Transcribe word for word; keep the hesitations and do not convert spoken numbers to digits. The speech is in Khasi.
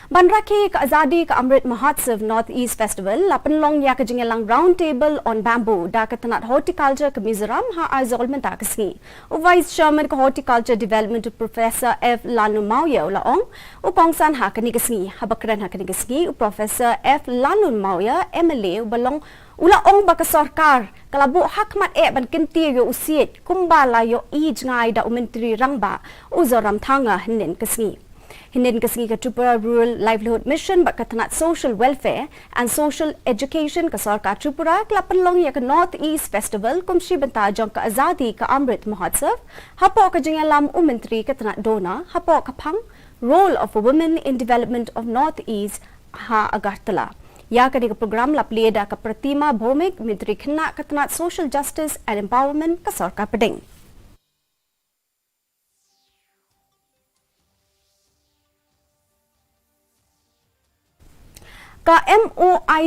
Ban rakhe ka Azadi ka Amrit Mahotsav North East Festival, la pynlong ïa ka jingïalang Round Table on Bamboo da ka tnat Horticulture ka Mizoram ha Aizawl mynta ka sngi. U Vice Chairman ka Horticulture Development, u Professor F Lanlun Mawïa, u la ong, u kongsan ha kane ka sngi. Haba kren ha kane ka sngi, u Professor F Lanlun Mawïa, M L A, u ba long, u la ong ba ka sorkar ka la buh hakhmat eh ban kyntiew ïa u siej kumba la ïohi jngai da u Myntri Rangbah, u Zoramthanga, hynnin ka sngi. Hynnin ka sngi ka Tripura Rural Livelihood Mission bad ka tnat Social Welfare and Social Education ka sorkar Tripura ka la pynlong ïa ka North East Festival kum shi bynta jong ka Azadi ka Amrit Mahotsav hapoh ka jingïalam u Myntri ka tnat DoNER hapoh ka phang Role of a Woman in Development of North East ha Agartala. Ïa kane ka program la plie da ka Pratima Bhowmik, Myntri Khynnah ka tnat Social Justice and Empowerment ka sorkar pdeng. Ka M O I